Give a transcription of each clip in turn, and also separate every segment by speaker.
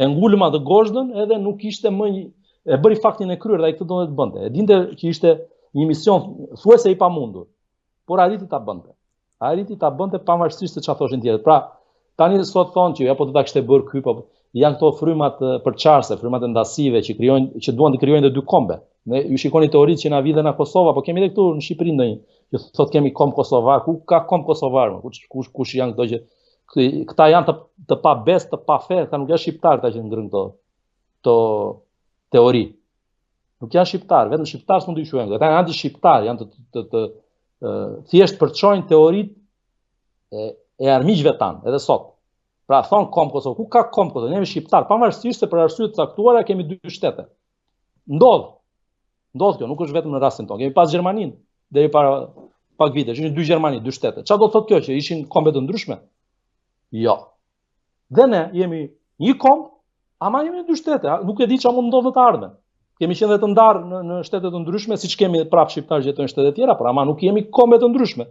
Speaker 1: E ngulëm atë gozhdën edhe nuk ishte më një, e bëri faktin e kryer dhe ai këtë donte të bënte. E dinte që ishte një mision thuajse i pamundur, por arriti ta bënte. Arriti ta bënte pavarësisht se çfarë thoshin tjerët. Pra, tani sot thonë që ja po do ta kishte bërë ky, po janë këto frymat përçarëse, frymat e ndasive që krijojnë që duan të krijojnë dhe dy kombe. Ne ju shikoni teoritë që na vijnë nga Kosova, po kemi edhe këtu në Shqipëri ndonjë që thotë kemi komb kosovar, ku ka komb kosovar, kush kush kush janë këto që këta janë të të pabesë, të pafe, këta nuk janë shqiptarë këta që ngrenë këto këto teori. Nuk janë shqiptarë, vetëm shqiptarë s'mund t'i quajmë. Këta janë anti-shqiptarë, janë të të të, të thjesht përçojnë teoritë e, e armiqve tanë, edhe sot. Pra thonë komb Kosovë, ku ka komb Kosovë? Ne jemi shqiptarë, pavarësisht se për arsye të caktuara kemi dy shtete. Ndodh. Ndodh kjo, nuk është vetëm në rastin tonë. Kemi pas Gjermaninë deri para pak vitesh, ishin dy Gjermani, dy shtete. Çfarë do të thotë kjo që ishin kombe të ndryshme? Jo. Dhe ne jemi një komb, ama jemi dy shtete, nuk e di çfarë mund të ndodhë në të ardhmen. Kemi qenë dhe të ndarë në, në shtete të ndryshme, siç kemi prapë shqiptarë që jetojnë në shtete të tjera, por ama nuk jemi kombe të ndryshme.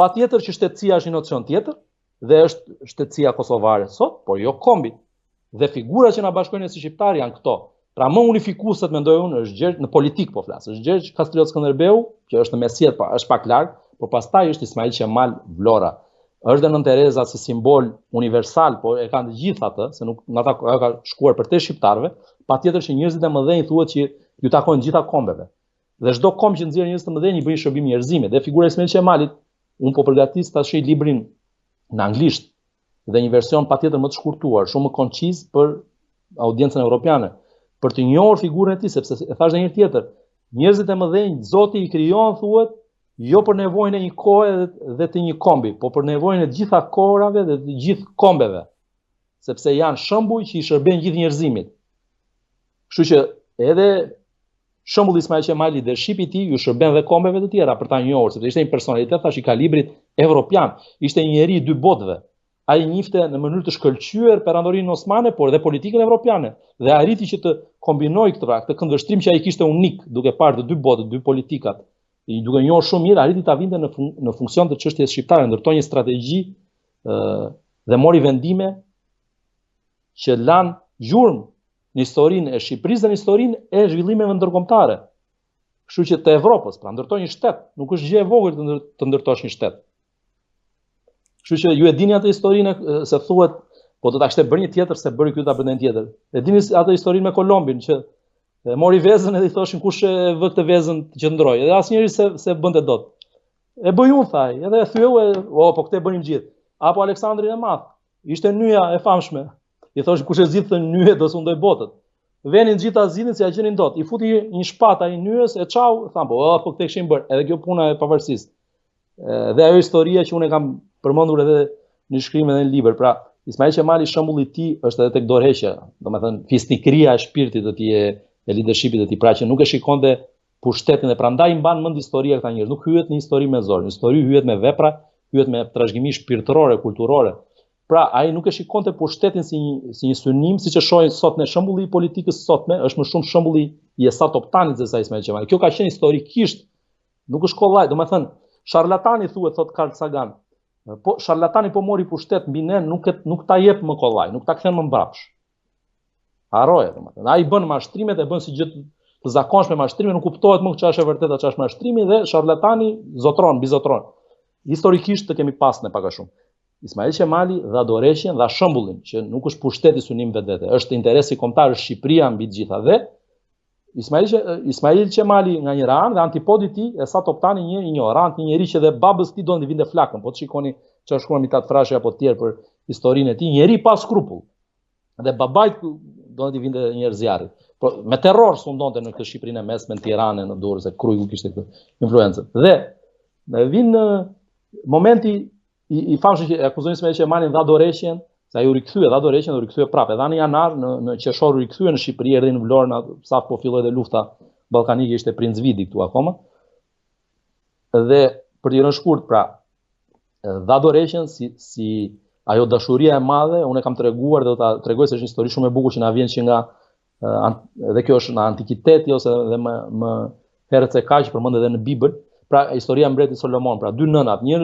Speaker 1: Patjetër që shtetësia është një nocion tjetër dhe është shtetësia kosovare sot, por jo kombi. Dhe figurat që na bashkojnë si shqiptarë janë këto. Pra më unifikueset mendoj unë është Gjergj në politikë po flas, është Gjergj Kastriot Skënderbeu, që është në mesjetë, pa, është pak larg, por pastaj është Ismail Qemal Vlora. Është dhe Nënë Tereza si simbol universal, po e kanë të gjithë atë, se nuk nga ta ajo ka shkuar përtej shqiptarëve, patjetër që njerëzit e mëdhenj thuhet që ju takojnë gjitha kombeve. Dhe çdo komb që nxjerr njerëz të mëdhenj i bën shërbim njerëzimit. Dhe figura e Ismail Qemalit, unë po përgatis tash librin në anglisht, dhe një version patjetër më të shkurtuar, shumë më konciz për audiencën europiane, për të njohur figurën e tij, sepse e thashë edhe një herë tjetër, njerëzit e mëdhenj Zoti i krijon thuhet jo për nevojën e një kohe dhe, dhe të një kombi, po për nevojën e të gjitha kohërave dhe të gjithë kombeve, sepse janë shembuj që i shërbejnë gjithë njerëzimit. Kështu që edhe Shembulli Ismail Qemali, leadershipi i tij ju shërben dhe kombeve të tjera për ta njohur, sepse ishte një personalitet thash i kalibrit evropian, ishte një njeri i dy botëve. Ai njihte në mënyrë të shkëlqyer perandorinë osmane, por edhe politikën evropiane dhe arriti që të kombinojë këtë pra, këtë këndvështrim që ai kishte unik, duke parë të dy botët, dy politikat, i duke njohur shumë mirë, arriti ta vinte në fun në funksion të çështjes shqiptare, ndërtoi një strategji ë dhe mori vendime që lanë gjurmë në historinë e Shqipërisë dhe në historinë e zhvillimeve ndërkombëtare. Kështu që të Evropës, pra ndërtoi një shtet, nuk është gjë e vogël të, ndër, të ndërtosh një shtet. Kështu që ju e dini atë historinë se thuhet, po do ta kishte bërë një tjetër se bëri ky ta bënte një tjetër. E dini atë historinë me Kolombin që e mori vezën edhe i thoshin kush e vë këtë vezën të qëndrojë. Edhe asnjëri s'e s'e bënte dot. E bëj unë tha ai, edhe e theu e, o po këtë e bënim gjithë. Apo Aleksandrin e Madh, ishte nyja e famshme. I thoshin kush e zgjidh këtë nyje do sundojë botët. Venin gjithë ta zgjidhin s'ia gjenin dot. I futi një shpatë ai nyjës e çau, thanë po, oh, po këtë kishin bërë. Edhe kjo puna e pavarësisë. Dhe ajo historia që unë e kam përmendur edhe në shkrim edhe në libër. Pra, Ismail Qemali shembulli i tij është edhe tek dorëheqja, domethënë fisnikëria e shpirtit të tij e, e leadershipit të tij, pra që nuk e shikonte pushtetin dhe prandaj i mban mend historia këta njerëz. Nuk hyhet në histori me zor, në histori hyhet me vepra, hyhet me trashëgimi shpirtërore, kulturore. Pra, ai nuk e shikonte pushtetin si një si një synim, siç e shohim sot ne shembulli i politikës sotme, është më shumë shembulli i Esat Toptanit se sa Ismail Qemalit. Kjo ka qenë historikisht, nuk është kollaj, domethënë, sharlatani thuhet thot Carl Sagan. Po sharlatani po mori pushtet mbi ne, nuk e nuk ta jep më kollaj, nuk ta kthen më mbrapsht. Harroje, domethënë. Ai bën mashtrimet, e bën si gjë të zakonshme mashtrime, nuk kuptohet më çfarë është e vërteta, çfarë është mashtrimi dhe sharlatani zotron, mbizotron. Historikisht të kemi pas ne pak a shumë. Ismail Qemali dha dorëheqjen, dha shembullin që nuk është pushteti synim vetvete, është interesi kombëtar, është Shqipëria mbi të gjitha dhe Ismail Ismail Qemali nga njëra anë dhe antipodi i tij Esat Toptani një injorant, një njeri që dhe babës tij donte t'i vinte flakën, po të shikoni çfarë shkruan Mithat Frashëri apo të tjerë për historinë e tij, njeri pa skrupull. Dhe babait donte t'i vinte një herë zjarrin. Po me terror sundonte në këtë Shqipërinë e mesme, në Tiranë, në Durrës, e Krujë ku kishte këtë influencë. Dhe në vin në momenti i, i famshëm që e akuzojnë Ismail Qemalin dha dorëheqjen, se ai u rikthye, dha dorëheqjen dhe u rikthye prapë. Edhe në janar, në në qershor u rikthye në Shqipëri, erdhi në Vlorë, në sa po filloi dhe lufta ballkanike ishte Princ Vidi këtu akoma. Dhe për t'i rënë shkurt, pra, dha dorëheqjen si si ajo dashuria e madhe, unë e kam treguar dhe do ta tregoj se është një histori shumë e bukur që na vjen që nga dhe kjo është në antikiteti ose edhe më më herët se kaq përmendet edhe në Bibël. Pra historia e mbretit Solomon, pra dy nënat, një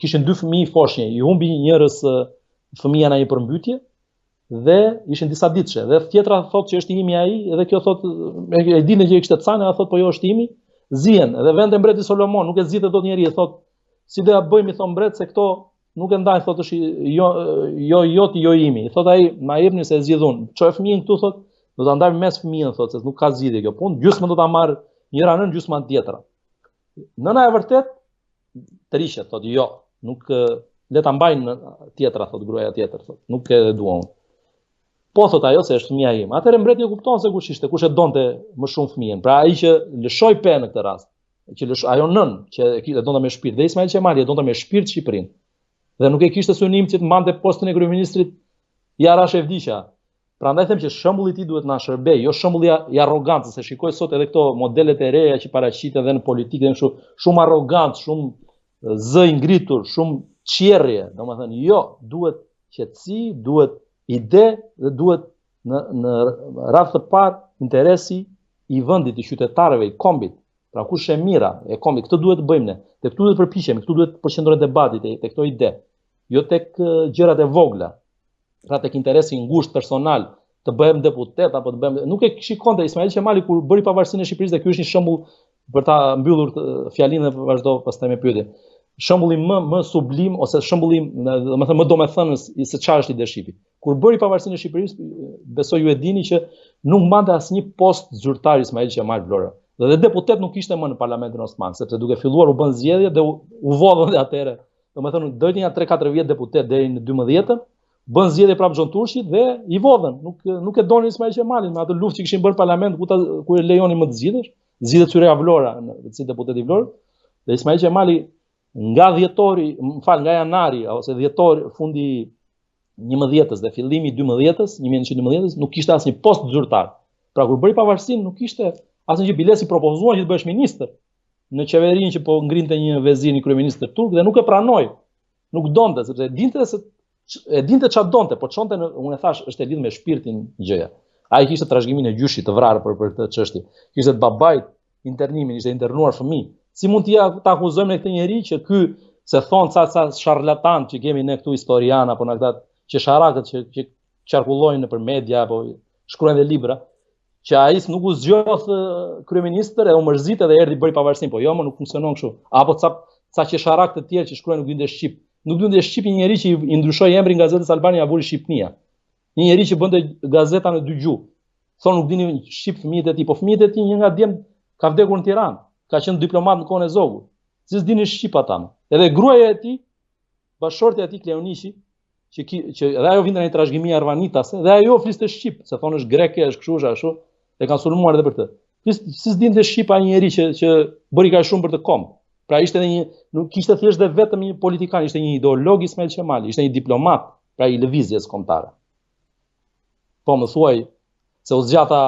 Speaker 1: kishin dy fëmijë foshnje, i humbi njërës fëmija në një përmbytje. Dhe ishin disa ditëshe dhe tjetra thotë që është imi ai dhe kjo thotë e dinte që e kishte të saj, thotë po jo është imi. Zihen dhe vjen te mbreti Solomon, nuk e zgjidhte dot njeri, thotë si do ja bëjmë i thonë mbret se këto nuk e ndajnë thotë është jo jo joti jo imi. I thotë ai ma jepni se e zgjidh unë. Çoje fëmijën këtu thotë do ta ndajmë mes fëmijën thotë se nuk ka zgjidhje kjo punë, gjysmën do ta marr njëra nënë gjysmën tjetra. Nëna e vërtet tërhiqet, thotë jo, nuk le ta mbajnë tjetra, thotë gruaja tjetër, thotë, nuk e dua unë. Po thotë ajo se është fëmija im. Atëherë mbreti e kupton se kush ishte, kush e donte më shumë fëmijën. Pra ai që lëshoi pe në këtë rast, që lëshoi ajo nënë që e donte me shpirt, dhe Ismail Qemali e donte me shpirt Shqipërinë. Dhe nuk e kishte synim që të mbante postin e kryeministrit ja rashë e vdiqa. Prandaj them që shembulli i tij duhet na shërbej, jo shembulli i arrogancës, se shikoj sot edhe këto modelet e reja që paraqiten edhe në politikë dhe kështu, shumë arrogant, shumë zë i ngritur, shumë çjerrje, domethënë jo, duhet qetësi, duhet ide dhe duhet në në radhë të parë interesi i vendit, i qytetarëve, i kombit. Pra kush e mira e kombit, këtë duhet të bëjmë ne. Dhe këtu duhet të përpiqemi, këtu duhet të përqendrohet debati te, te këto ide, jo tek gjërat e vogla. Pra tek interesi i ngushtë personal, të bëhem deputet apo të bëhem nuk e shikonte Ismail Qemali kur bëri pavarësinë e Shqipërisë dhe ky është një shembull për ta mbyllur fjalinë dhe vazhdo pastaj me pyetje. Shembulli më më sublim ose shembulli, domethënë më domethënës i se çfarë është leadershipi. Kur bëri pavarësinë e Shqipërisë, besoj ju e dini që nuk mbante asnjë post zyrtar Ismail Qemal Vlora. Dhe dhe deputet nuk ishte më në Parlamentin Osman, sepse duke filluar u bën zgjedhje dhe u, u vodhën dhe atëherë Domethënë, dojti nja 3-4 vjet deputet deri në 12-ën, bën zgjedhje prapë xhonturqit dhe i vodhën. Nuk nuk e donin Ismail Qemalin me atë luftë që kishin bërë në parlament ku ta ku e lejonin më të zgjidhesh, zgjidhet Syrja Vlora në si deputet i Vlorës. Dhe Ismail Qemali nga dhjetori, më fal, nga janari ose dhjetori fundi 11-ës dhe fillimi i 12-ës, 1912-ës, nuk kishte asnjë post zyrtar. Pra kur bëri pavarësinë nuk kishte asnjë gjë biles i propozuan që të bëhesh ministër. në qeverinë që po ngrinte një vezir, një kryeministër turk dhe nuk e pranoi. Nuk donte sepse e dinte se e dinte çfarë donte, po çonte në, unë e thash, është e lidhur me shpirtin gjëja. Ai kishte trashëgiminë e gjyshit të vrarë për për këtë çështje. Kishte të babait internimin, ishte internuar fëmijë. Si mund t'ia ta akuzojmë ne këtë njeri që ky se thon ca ca sharlatan që kemi ne këtu historian apo në këta qesharakët që që qarkullojnë nëpër media apo shkruajnë dhe libra, që ai nuk u zgjodh kryeministër e u mërzit edhe erdhi bëri pavarësinë, po jo më nuk funksionon kështu. Apo ca ca qesharak të tjerë që shkruajnë nuk dinte shqip. Nuk dinte shqip një njeri që i, i ndryshoi emrin gazetës Albania ia vuri Shqipnia. Një njeri që bënte gazeta në dy gjuhë. Thonë nuk dinin shqip fëmijët e tij, po fëmijët e tij një nga djem ka vdekur në Tiranë, ka qenë diplomat në kohën e Zogut. Si s'dinin shqip ata. Edhe gruaja e tij, bashkëshortja e tij Kleoniqi, që ki, që edhe ajo vinte nga një trashëgimi arvanitase dhe ajo fliste shqip, se thonë është greke, është kështu, është ashtu, e kanë sulmuar edhe për këtë. Si si s'dinte shqip ai njeri që që bëri kaq shumë për këtë komb. Pra ishte edhe një nuk ishte thjesht dhe vetëm një politikan, ishte një ideolog Ismail Qemali, ishte një diplomat, pra i lëvizjes kombëtare. Po më thuaj se u zgjata.